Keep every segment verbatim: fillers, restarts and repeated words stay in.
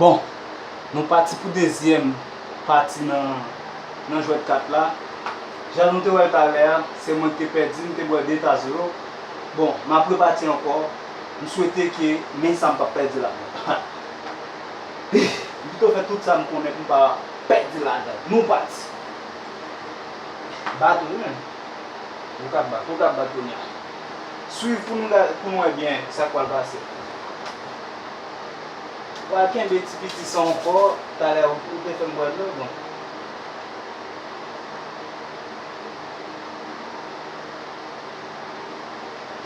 Bon, nou pati pou dezyèm pati nan, nan jwèt kat la. Jan nou te wè l talè a, se mwen ki te pèdi, m te bwè de ta zewo. Bon, m ap repati ankò. M swete ke men sa m p ap pèdi ladan. M pito fè tout sa m konnen pou m pa pèdi ladan. Nou pati. Bat ou, wi. Ou k ap bat, ou k ap bat kounye a. Swiv pou nou ga-, pou nou wè byen sa k pral pase. Pral kenbe ti piti sa ankò, talè ou, ou te fè m bwè dlo, bon.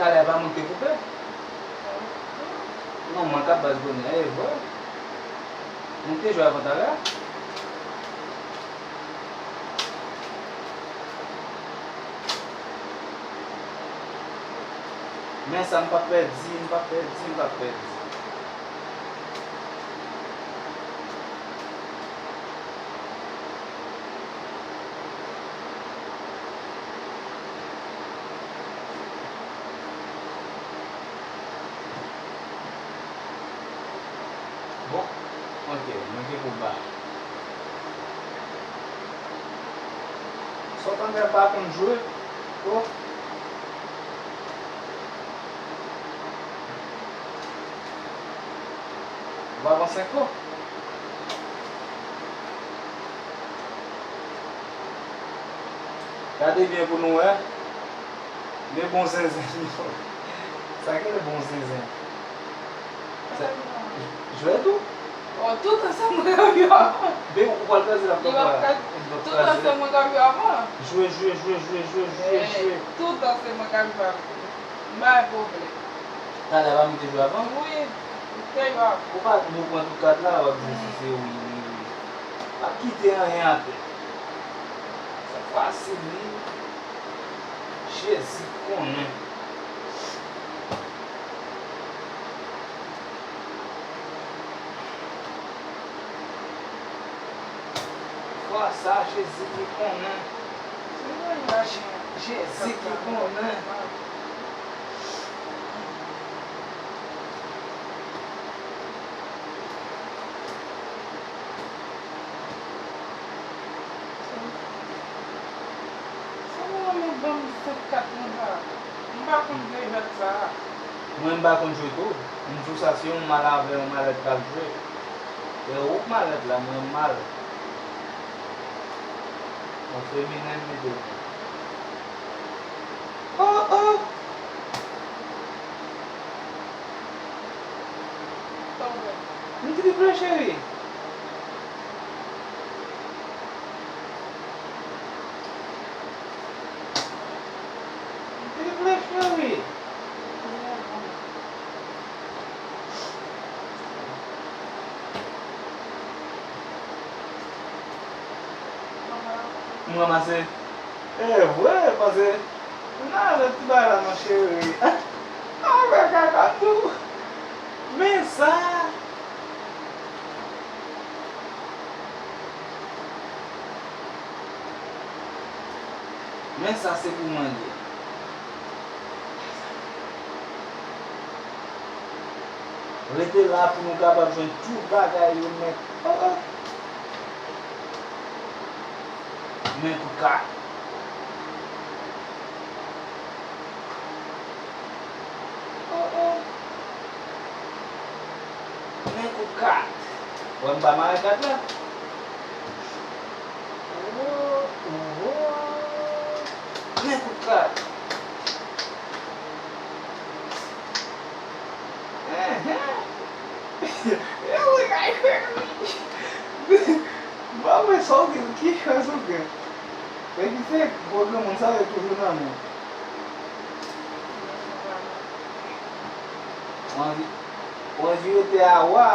Talè pa mwen ki te koupe. Non, mwen k ap bat kounye a, e vre. Nou te jwe avan talè a. Men sa m p ap pèdi, m p ap pèdi, m p ap pèdi. Bon, ok, mwen gen pou ba. Sòt anlè pa konn jwe. Ko. Ou pa pran senk ko. Gade byen pou nou wè. Men bon zenzen yo. Sa ki rele bon zenzen? Sa, jwèt ou? Oh, tout ansanm mwen k ap jwe avan. Men ou pral kraze l ap. Li p ap kraze. Tout ansanm mwen k ap jwe avan. Jwe, jwe, jwe, jwe, jwe, jwe, jwe. Tout ansanm mwen k ap jwe avan. M pa gen pwoblèm. Talè pa mete jwe avan? Wi, m te jwe avan. Ou pa di nou pran tout kat la, w ap di si se wi, wi, wi. M ap kite anyen atè. Sa fasil, wi. Jezi konnen. Fwa sa, Jezi ki konnen. Jezi ki konnen. Sa mwen renmen ban m senk kat konsa. M pa konn jwe jwèt sa a. Mwen m pa konn jwe tou. M di w sa, se yon mal avè yon malèt k ap jwe. E ou k malèt la, mwen m mal. Yon feminen m mete. Oh, oh! M triple, cheri. M triple, cheri. M ranmase. E vre, paske m nan avèk ti bagay la, non, cheri. Avèk kaka tou. Men sa. Men sa se pou mwen l ye. Rete la pou nou kapab jwenn tout bagay yo nèt. Oh, oh. Men kout kat. Oh, oh. Men kout kat. Wè m pa mare kat la. Oh, oh, oh. Men kout kat. Enhen. E wi, kay fè wi. Ba mwen sa w gen, ki chans ou gen? Men ki fè gwo granmoun sa yo toujou nan men. Ou anvi, ou anvi rete a wa.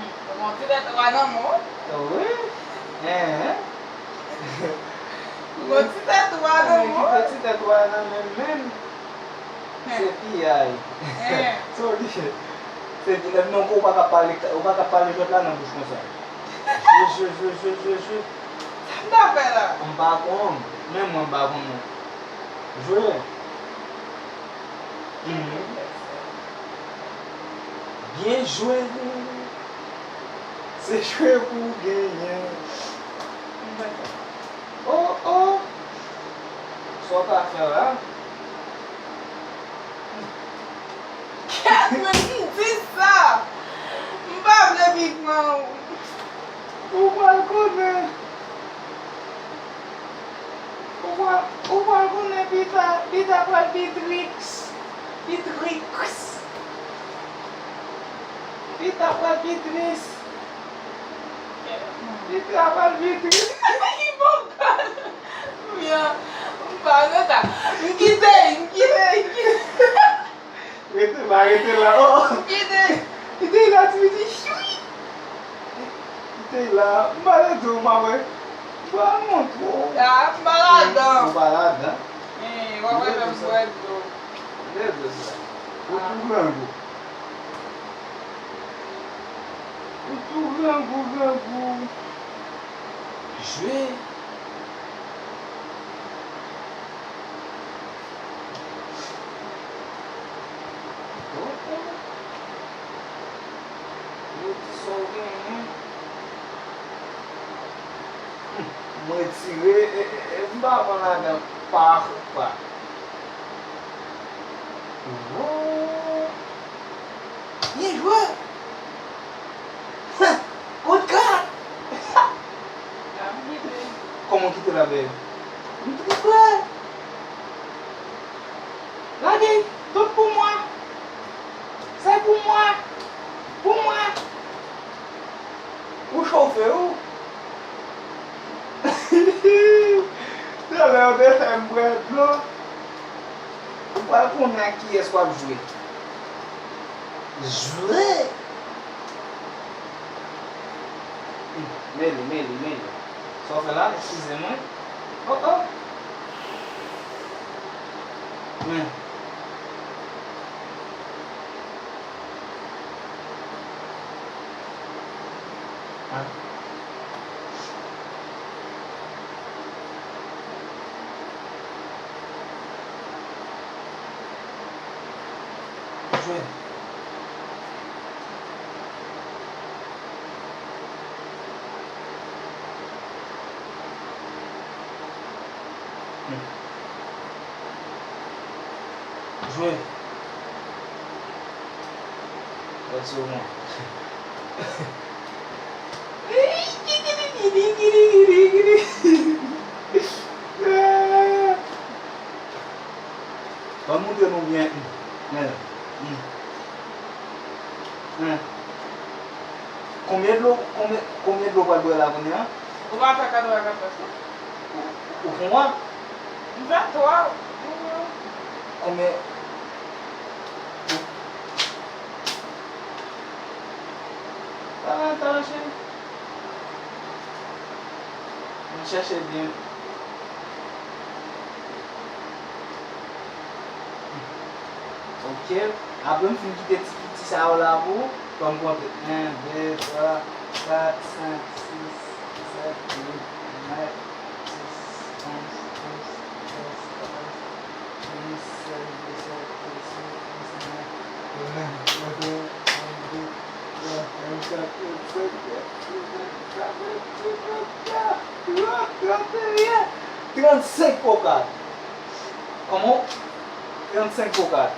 Ou gon ti tèt wa nan men w. Wi. Enhen. Ou gon ti tèt wa nan men w. Kite ti tèt wa nan men m menm. Se piyay. Sa w di? Se piyay. Non, ou pa ka pale, ou pa ka pale jwèt la nan bouch konsa. Jwe, jwe, jwe, jwe, jwe, jwe. Sa m ta fè la? M pa konn. Menm mwen m pa konn non. Jwe. Mhm. Byen jwe. Se jwe pou w genyen. Oh, oh. Sa w ka fè la? Kèt, men m di sa. M pa vle pi pran ou. Ou pral konnen. Ou pral, ou pral konnen pita, pita pral Bitrix. Bitrix. Pita pral Bitris. Pita pral Bitris. Li bon kòl. Byen, m pa nan ta. M kite, m kite, m kite. Rete la, rete la. Oh, oh. Kite. Kite la, ti piti. Chwi. Kite la. M pa te di w, m pa wè. M pa montre w. Ah, m pa ladan. Ou pa ladan. Eh, w ap wè m bwè dlo. Leve sa. Ou tou grangou. Ou tou grangou, grangou. Jwe. Mete sa w genyen. M retire, e, e, e, m pa pran ladan pa, pa. Wo! Byen jwe! Kout kat! Kòman w kite la, bèl? M triple! Lage! Tout pou mwen! Se pou mwen! Pou mwen! Ou chofe, ou! Talè w te fè m bwè dlo. Ou pral konnen ak kiyès w ap jwe. Jwe! Mele, mele, mele. Sa w fè la? Eskize mwen. Oh, oh. Men. An. Jwe. Hmm. Jwe. Wè sou mwen. Ban m montre nou byen. Men. Men. Konbyen dlo, konbyen, konbyen dlo w pral bwè la kounye a? Ou pa fè katreven kat non. Ou, ou fè twa? M fè twa. Konbyen? Talan, talan, cheri. Vin chèche byen. Ok. Apre m fin kite ti piti sa yo la pou ou, fò m konte. En, de, twa, kat, senk, sis, sèt, uit, nèf, dis, onz, douz, trèz, katòz, kenz, sèz, disèt, diznèf, venn, venn en, venn de, venn twa, venn kat, venn senk, venn sis, venn sèt, venn uit, venn nèf, trant, trant e en, trannsenk koka. Kòman? Trannsenk koka.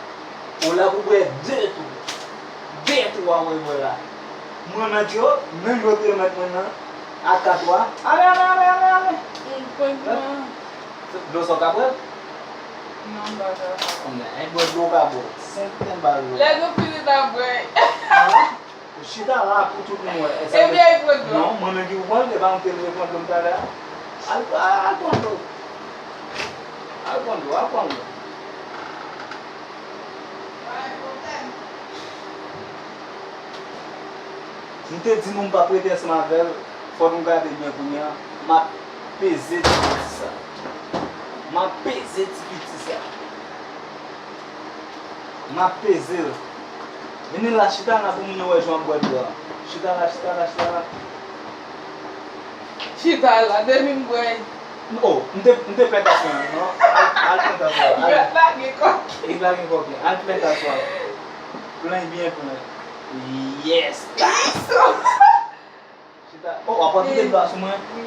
Ou la pou bwè de tou. De tou a wè bwè la. Mwen mèt yo, menm jan w te mèt mwen nan, a kat wa. Ale, ale, ale, ale, ale. Dlo sa w ka bwè? Non, m pa ka. Konbyen? Bwè dlo w ka bwè. Senk tenba dlo. Lè nou fini n a bwè. Chita la pou tout moun wè. Ebyen, li pran dlo. Non, mwen menm ki pou pran l, e pa mwen ki te pran dlo m talè a. Al, al, al pran dlo. Al pran dlo, al pran dlo. M te di nou m p ap rete ansanm avè l, fò nou gade byen kounye a, m ap peze ti piti sa. M ap peze ti piti sa. M ap peze l. Vini la, chita la pou moun yo wè jan w ap bwè dlo a. Chita la, chita la, chita la. Chita la, depi m bwè. Oh, m te, m te plen tas mwen, non? Al, al plen tas mwen. Al. Mèt la gen kòk. Li la gen kòk. Al plen tas mwen. Plen byen plen. Yes! Chita. Oh, w ap pran tout dwa sou mwen? Wi,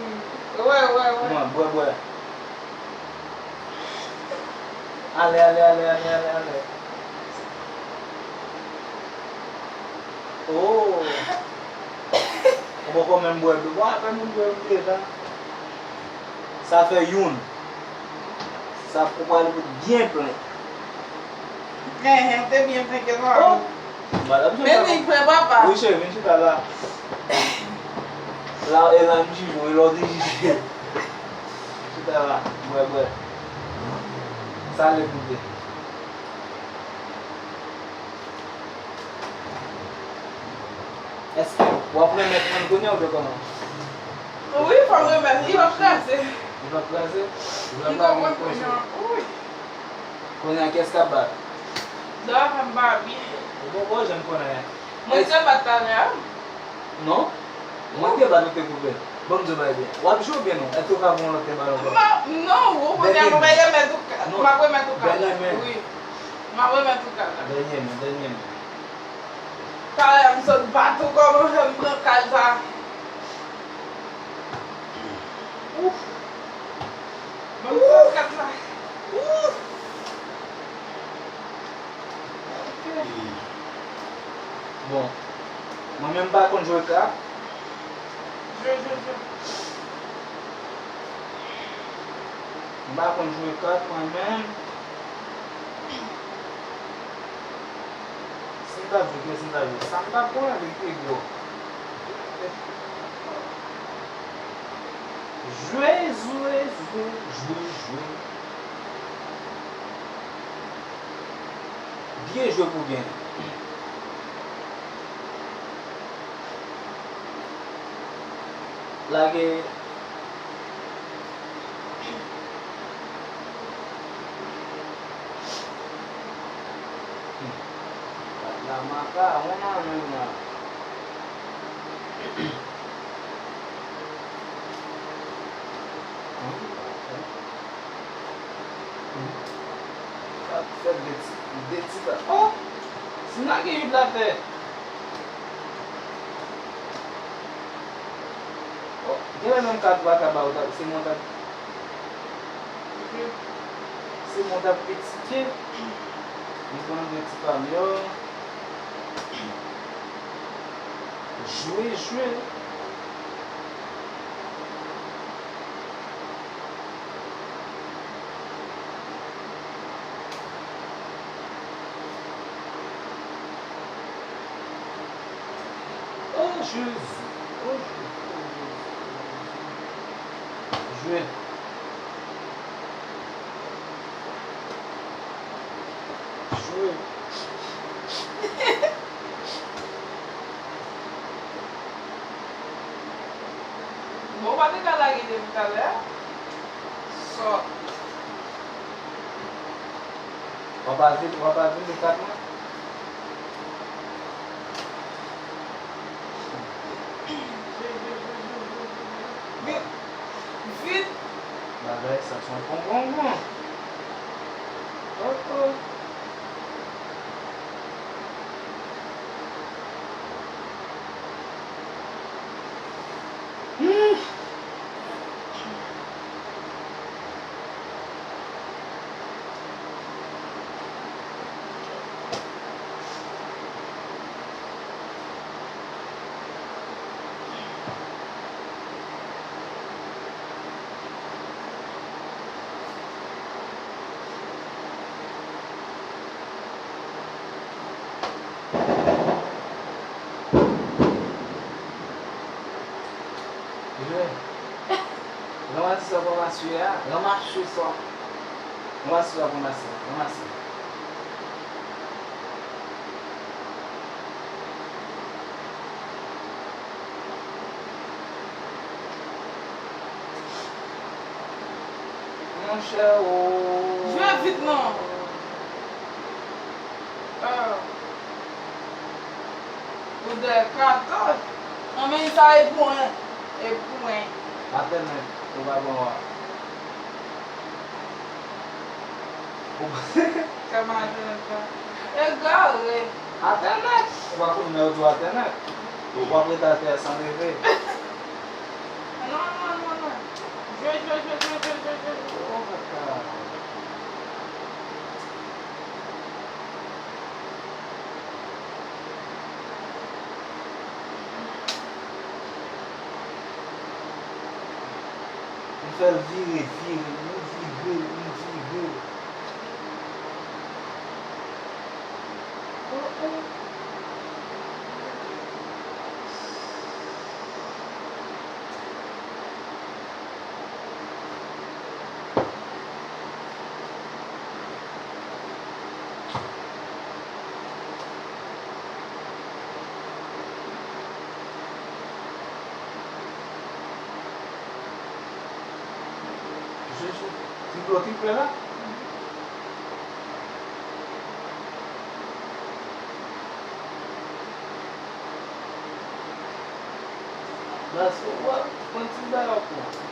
wi, wi. Mwen, bwè, bwè. Ale, ale, ale, ale, ale, ale. Oh! Ou poko menm bwè dlo. Bon, apre moun bwè dlo deja. Sa fè youn. Sa pou pral byen plen. Enhen, ou te byen plen ke sa. Oh! Men li plen, papa. Wi, cheri, vin chita la. La, e la, m jije w, e la, w te jije. Chita la, bwè, bwè. Sa le goute. Èske w ap remèt mwen l kounye a oubyen kòman? Wi, fò m remèt. Li p ap kraze. Li p ap kraze? Li p ap kraze. Wi. Kounye a, kiyès k ap bat? Dwa fè m pa byen. Ou poko janm konnen. Mwen te bat talè a. Non? Mwen te bat ou te koupe. Ban m di w bagay byen. W ap jwe byen non. Èske w ka voye yon lòt balon ankò? Non, ou konnen mwen remèt ou, m ap remèt ou kal la. Wi. M ap remèt ou kal la. Dènye men, dènye men. Talè a m sot bat ou, kòman fè m pran kal sa? Ouf. Ban m sot kat la. Ouf. Bon. Mwen menm m pa konn jwe kat. Jwe, jwe, jwe. M pa konn jwe kat mwen menm. Si m ta jwe, kiyès m ta jwe? Sa m ta pran, li pi gwo. Jwe, jwe, jwe, jwe, jwe. Byen jwe pou genyen. Lage. Kat la makawon nan men m nan. Kat fè de ti, de ti kat. Oh! Si m lage uit la atè. Oh, genlè menm kat ou pa ka ba ou, se mwen k ap, se mwen k ap etidye. M konn de ti pa m yo. Jwe, jwe. Oh, Jezi. Oh, Jezi. Oh, Jezi. Jwe. Jwe. Bon, ou pa te ka lage depi talè. Sòt. W ap al vin, w ap al vin de kat mwen. Vit. Vit. Bagay sa se yon konpranpran. Oh, oh. Hmm. Jwe. Ranmase sa w ranmase a. Ranmase sa. Ranmase sa w ranmase. Ranmase. Monchè, o. Jwe vit non. Ah. Ou de katòz. Nan men sa e pwen. E pwen. Atè nèt, ou pa bon wa. Ou pa... Kè m atè nèt la. Egare. Atè nèt. Ou pa konn lè yo di w atè nèt. Ou p ap ret atè a san leve. Non, non, non, non. Jwe, jwe, jwe. Oh my God. M fè l vire, vire, m vire, m vire. Jezu, triplo triple la. Nan sou wè, pran ti bagay pou mwen.